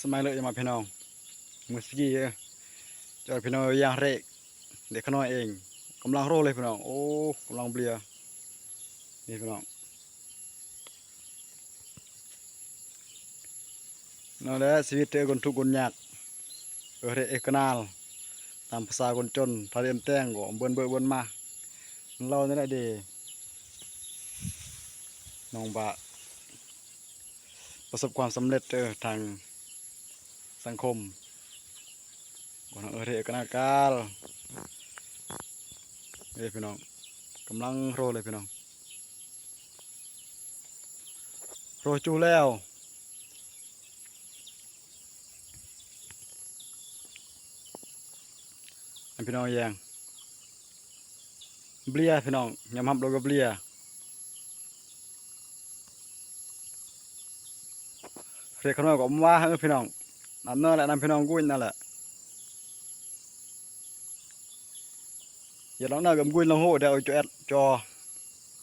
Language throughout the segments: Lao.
ສະໄໝເລີຍມາພີ່ນ້ອງ ມື້ສະກີເດີ ຈອຍພີ່ນ້ອງ ຢາງເຣກ ເດັກຂະນ້ອຍເອງ ກຳລັງໂຣເລີຍພີ່ນ້ອງ. ໂອ້ ກຳລັງເບລຍ ນີ້ພີ່ນ້ອງ. ນັ້ນແຫຼະຊີວິດເອີ ຄົນທຸກຄົນຍາກ ເອີເຣເອກະນາລ ຕາມພາສາຄົນຈົນ ຖ້າເຮັດແຕ່ງກໍເບິ່ນເບີເບິ່ນມາ ມັນເລົ່າແນວໃດເດ ນ້ອງບາ ປະສົບຄວາມສຳເລັດເດີທາງສັງຄົມ ບໍ່ນຳເອີເຣເອກະນາກາລ ເອີພີ່ນ້ອງ ກຳລັງໂຣເລີຍພີ່ນ້ອງ. ໂຣຈູແລ້ວ ໃຫ້ພີ່ນ້ອງແຍງ ເບລຍພີ່ນ້ອງ ຍອມຮັບໂລກວ່າເບລຍ. ເຣກຂະນ້ອຍກໍອຳວ່າເອີພີ່ນ້ອງ ນຳເນີແຫຼະ ນຳພີ່ນ້ອງກຸ້ຍນັ້ນແຫຼະ. ຢາກລອງເນີກຳກຸ້ຍລອງໂຮ ດຽວເອົາຈໍແອັດຈໍ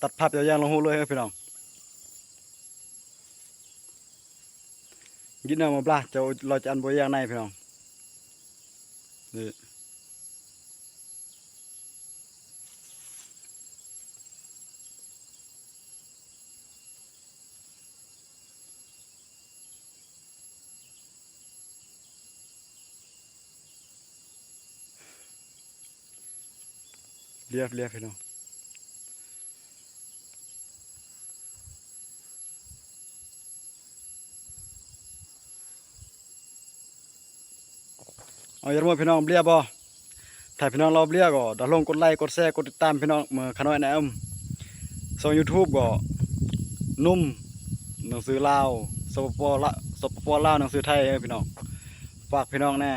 ຕັດພາບເຈົ້າຢ່າງລອງໂຮເລີຍເອີພີ່ນ້ອງ. ກິນເອົາມາບລາ ເຈົ້າລອຈະອັນບໍ່ຢ່າງໃນພີ່ນ້ອງ ນີ້. ລຽບໆ ພີ່ນ້ອງ ເອົາ ຢ່າລະເມີພີ່ນ້ອງ ເບລຍບໍ່? ຖ້າພີ່ນ້ອງລາວເບລຍກໍດາວລົງກົດໄລກົດແຊກົດຕິດຕາມພີ່ນ້ອງ ເມີຂະນ້ອຍນາອຳ ຊ່ອງຢູທູບກໍໜຸ່ມໜັງສືລາວ ສປປ ລາ ສປປ ລາວ ໜັງສືໄທເອີພີ່ນ້ອງ ຝາກພີ່ນ້ອງແດ່.